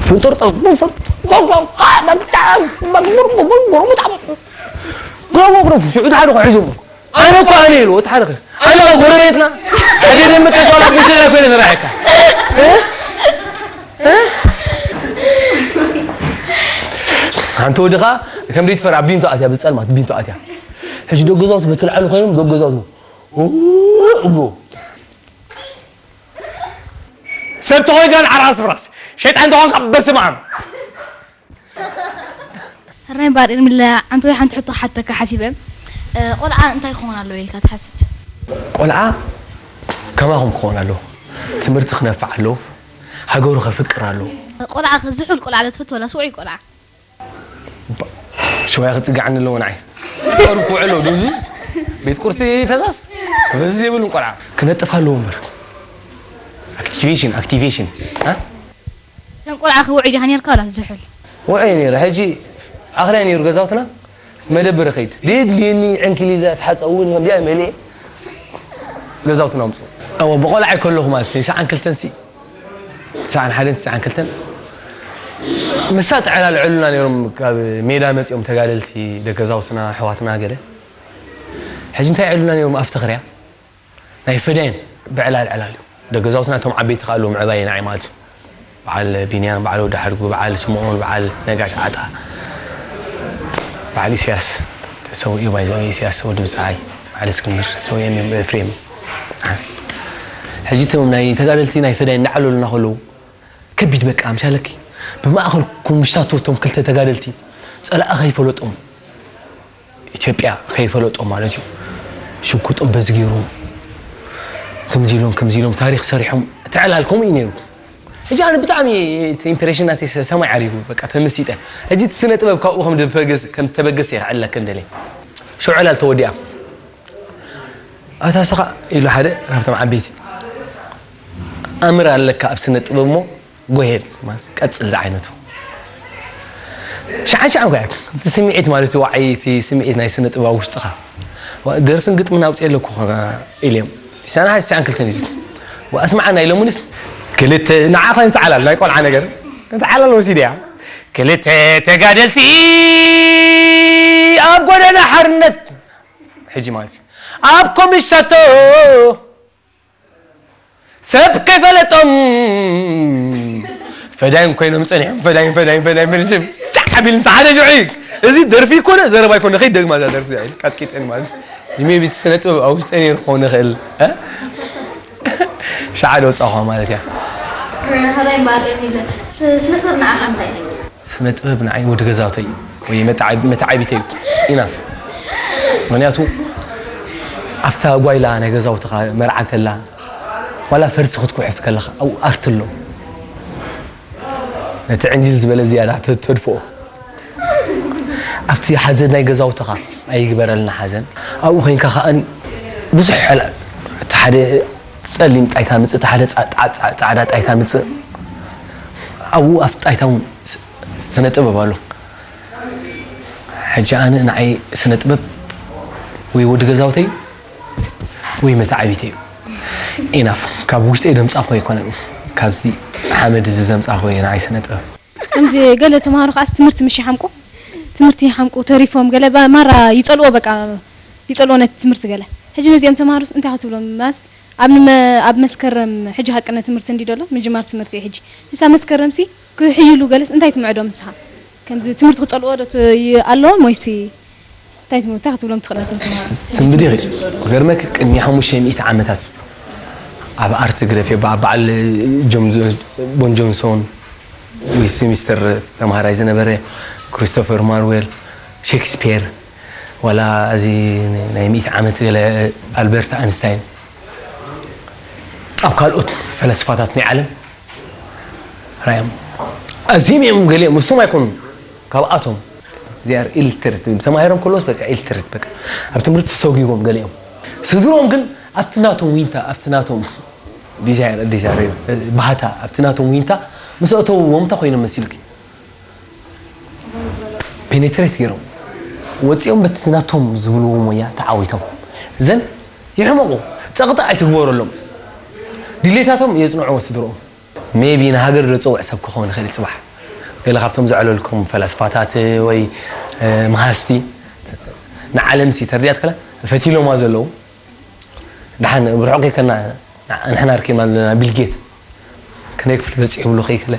ፍንጥርጥር፣ ፍንጥርጥር፣ ሽዑ ሓደ ሒዞም። ኣነ እኮ ኣነ ኢሉ፣ እቲ ሓደ ከ-፣ ኣነ እኮ ጎረቤትና፣ ኣደ ደምተ ሶላት ብስእላ ኮይነ ዝረኣየካ። እ? እ? ሓንቲ ወዲ ኸዓ ከም ደይትፈርድ ኣብ ቢንቶ ኣትያ፣ ብጸልማት ቢንቶ ኣትያ። ሕጂ ደገ ገዛውቲ በቲ ላዕሊ ኮይኖም፣ ደገ ገዛውቲ፣ ኡ፣ እሞ። ሰብ ተኾይንካ ንዓርዓር ትፍራስ፣ ሸይጣን ተኾንካ በስመ ኣብ። ሕራይ እምበኣር ኤርሚለ፣ ዓንተወይ ሓንቲ ሕቶ ክሓተካ ሓሲበ። እ፣ ቆልዓ እንታይ ክኸውን ኣለዎ ኢልካ ትሓስብ? ቆልዓ ከማኹም ክኸውን ኣለዎ። ትምህርቲ ክነፍዕ ኣለዎ። ሃገሩ ከፍቅር ኣለዎ። ቆልዓ ከ ዝሑል ቆልዓ ዶ ትፈቱ ወላስ ውዑይ ቆልዓ? ሽዋያ ክጽግዓኒ ኣለዎ ንዓይ። ፈሩ ክውዕሎ ዱዙ ቤት ቁርሲ ፈሳስ ፈሳስ የብሉን ቆልዓ። ክነጥፍ ኣለዎ እምበር። ኣክቲቬሽን፣ ኣክቲቬሽን። እ? ከም ቆልዓ ከ ውዑይ ዲኻ ነርካ ወላስ ዝሑል? ውዑይ ነይረ። ሕጂ ኣኽላይ ነይሩ ገዛውትና። መደብር ኸይድ። ደየድልየኒ ዕንክሊል እዛ ተሓጻዊ እውን ከምዚኣ መሊኤ ገዛውትና ኣምጽኡ። እወ፣ ብቆልዓይ ከለኹ ማለት እዩ፣ ትስዓን ክልተን ሲ-፣ ትስዓን ሓደን ትስዓን ክልተን ምሳጥ ዕላልዕሉና ነይሮም። ካብ ሜዳ መጺኦም ተጋደልቲ፣ ደቂ ገዛውትና፣ ኣሕዋትና ገለ። ሕጂ እንታይ ይዕሉና ነይሮም ኣብቲ ክርያ? ናይ ፈዳይን ብዕላል ዕላል እዩ። ደቂ ገዛውትና እቶም ዓበይቲ ከኣ ኣለዉ ምዕባይ ንዓይ ማለት እዩ። በዓል ቢንያም፣ በዓል ወዲ ሓድጉ፣ በዓል ስምኦን፣ በዓል ነጋሽ ዓጣ፣ በዓል ኢሳያስ ተሰዊኡ፣ ባይዘወይ ኢሳያስ ወዲ ብጻይ፣ በዓል እስክንድር ተሰዊኦም እዮም፣ ኤፍሬም። ሕጂ እቶም ናይ ተጋደልቲ ናይ ፈዳይን እናዕለሉና ከለዉ ከቢድ በቃ ኣምሻለኪ ብማእኸል ኩምሽታቱ እቶም ክልተ ተጋደልቲ ጸላኢ ከይፈለጦም ኢትዮጵያ ከይፈለጦም ማለት እዩ። ሽጉጦም በዚ ገይሮም ከምዚ ኢሎም ከምዚ ኢሎም ታሪኽ ሰሪሖም። እቲ ዕላል ከምኡ እዩ ነይሩ። ሕጂ ኣነ ብጣዕሚ እቲ ኢምፕሬሽን ናተይ ሰ-፣ ሰማይ ዓሪጉ በቃ ተመሲጠ። ሕጂ እቲ ስነ ጥበብ ካብኡ ከም ድበገስ-፣ ከም ተበገስ እየ ክዕለክ እንደልየ። ሽዑ ዕላል ተወዲኣ። ኣታ ስኻ ኢሉ ሓደ ካብቶም ዓበይቲ ኣምር ኣለካ ኣብ ስነ ጥበብ እሞ ጎሄድ ማለት ቀጽል ዝዓይነቱ። ሸዓን ሸዓን ኳ እቲ ስምዒት ማለት እዩ፣ ዋዓይ እቲ ስምዒት ናይ ስነ ጥበብ ውሽጥኻ። ዋ-፣ ደርፍን ግጥምን ኣውጽእ ኣለኩ ኢልዮም። ትስዓን ሓደ ትስዓን ክልተን እዩ። ወኣስማዓና ኢሎምንስ ክልተ ንዓኻ እንተዓላል ናይ ቆልዓ ነገር እንተዓላል ወሲድያ። ክልተ ተጋደልቲ ኣብ ጎደና ሓርነት ሕጂ ማለት እዩ። ኣብ ኮሚሽታቶ ሰብ ከይፈለጦም ፈዳይን ኮይኖም ጸኒሖም። ፈዳይን፣ ፈዳይን፣ ፈዳይን፣ ፈዳይን፣ ጫሕ ኣቢሉ እንተ ሓደ ሽዑ እዩ። እዚ ደርፊ ይኮነ፣ ዘረባ ይኮነ፣ ከይደግማ እዛ ደርፊ እዚኣ ኢሉ ቀጥቂጠኒ ማለት እዩ። እዚ ሜቢ እቲ ስነ ጥበብ ኣብ ውሽጠይ ነይሩ ክኸውን ይኽእል፣ እ? ሸዓ ዶ ወጻኹ ማለት እያ። ሕራይ እምበኣር ኤርሚለ፣ ስ-፣ ስነ ጥበብ ንዓኻ እንታይ እዩ? ስነ ጥበብ ንዓይ ወዲ ገዛውተይ እዩ ወይ መተዓብ-፣ መተዓቢተይ እዩ። ኢናፍ። ምኽንያቱ ኣብታ ጓይላ ናይ ገዛውትኻ መርዓ እንተላ ዋላ ፈርሲ ክትኩሕፍ ከለኻ ኣብኡ ኣርት ኣሎ። ነቲ ዕንጅል ዝበለ ዝያዳ ተ-፣ ተድፍኦ። ኣብቲ ሓዘን ናይ ገዛውትኻ ኣይግበረልና ሓዘን። ኣብኡ ኮይንካ ከኣ ብዙሕ ዕላ-፣ እቲ ሓደ ጸሊም ጣይታ ምጽእ፣ እቲ ሓደ ጻ-፣ ጻ-፣ ጻ-፣ ጻዕዳ ጣይታ ምጽእ። ኣብኡ ኣብቲ ጣይታ እውን ስ-፣ ስነ ጥበብ ኣሎ። ሕጂ ኣነ ንዓይ ስነ ጥበብ ወይ ወዲ ገዛውተይ ወይ መተዓቢተይ እዩ። ኢናፍ። ካብ ውሽጠይ ዘምጻእኩ ኣይኮነን። ካብዚ ሓመድ እዚ ዘምጻእኩ እዩ ንዓይ ስነ ጥበብ። ከምዚ ገለ ተምሃሮ ከኣስ ትምህርቲ ምሽ ይሓምቁ፣ ትምህርቲ ይሓምቁ ተሪፎም፣ ገለ ባ-፣ ማራ ይጸልኦ፣ በቃ ይጸልኦ ነቲ ትምህርቲ ገለ። ሕጂ ነዚኦም ተምሃሮስ እንታይ ክትብሎም? ማስ ኣብ ንመ-፣ ኣብ መስከረም ሕጂ ሃቅነ ትምህርቲ እንዲ ደሎ ምጅማር ትምህርቲ እዩ ሕጂ። ንሳ መስከረምሲ ክሕይሉ ገለስ እንታይ ትምዕዶም ንስኻ? ከምዚ ትምህርቲ ክጸልኦ ዶ ት-፣ ይ-፣ ኣለዎም ወይሲ እንታይ ትም-፣ እንታይ ክትብሎም ትኽእል ነቶም ተምሃሮ? ስንብዲ ይኽእል። ክገርመኪ ቅድሚ ሓሙሽተ ሚእቲ ዓመታት ኣብ ኣርት ግረፍ፣ ኣብ በዓል ጆን-፣ ቦን ጆንሶን፣ ዌስትሚንስተር ተምሃራይ ዝነበረ ክሪስቶፈር ማርዌል፣ ሼክስፒር፣ ዋላ እዚ ናይ ሚእቲ ዓመት ገለ ኣልበርት ኣንስታይን፣ ኣብ ካልኦት ፈለስፋታት ናይ ዓለም ራዮም ኣዝዮም እዮም ገሊኦም፣ ንሶም ኣይኮኑን፣ ካብኣቶም they are illiterate፣ ተማሂሮም ከለዎስ በቃ illiterate፣ በቃ ኣብ ትምህርቲ ሰጒጎም ገሊኦም። ስድሮም ግን ኣብቲ ናቶም ዊንታ፣ ኣብቲ ናቶም ዲዛይር፣ ዲዛይር፣ ባህታ፣ ኣብቲ ናቶም ዊንታ ምስ ኣእተውዎም እንታይ ኮይኖም መሲልኪ? ፔኔትሬት ገይሮም ወፂኦም በቲ ናቶም ዝብልዎ ሞያ ተዓዊቶም። እዘን ይሕመቑ፣ ፀቕጢ ኣይትግበረሎም። ድሌታቶም የፅንዕዎ ስድርኦም። ሜቢ ንሃገር ዘፀውዕ ሰብ ክኸውን ይኽእል እዩ ፅባሕ። ገለ ካብቶም ዘዕለልኩም ፈላስፋታት ወይ መሃስቲ ንዓለም ሲ ተርዲያት ከላ ፈቲሎማ ዘለዉ ደሓን ብርሑቕ ከና ንሕና ርኪና ኣለና ቢልጌት ከነይ ክፍል በፂሑ ብሉ ከይክለ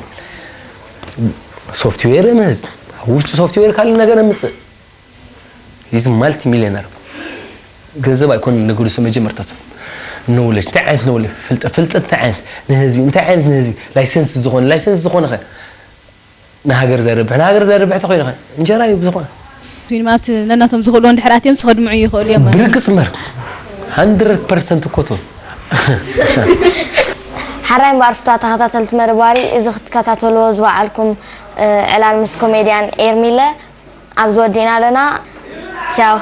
ሶፍትዌር ምህዝ ኣብ ውሽጡ ሶፍትዌር ካልእ ነገር ምፅእ ሂዝ ማልቲ ሚሊዮነር ገንዘብ ኣይኮን ንግዱሰ መጀመርታ ሰብ ኖውለጅ እንታይ ዓይነት ኖውለጅ ፍልጠት ፍልጠት እንታይ ዓይነት ንህዝቢ እንታይ ዓይነት ንህዝቢ ላይሰንስ ዝኾነ ላይሰንስ ዝኾነ ኸ ንሃገር ዘርብሕ ንሃገር ዘርብሕ ተኮይኑ ኸ እንጀራ እዩ ዝኾነ ወይም ኣብቲ ነናቶም ዝኽእልዎ እንድሕር ኣትዮም ዝኸድምዑ ይኽእሉ እዮም ማለት እዩ። ብርግጽ እምበር hundred percent እኮ ትብል ሓራይ እምበኣር ፍታ ተኸታተልቲ መደብ ዋሪ እዚ ክትከታተልዎ ዝወዓልኩም ዕላል ምስ ኮሜድያን ኤርሚለ ኣብዚ ወዲእና ኣለና። ቻው።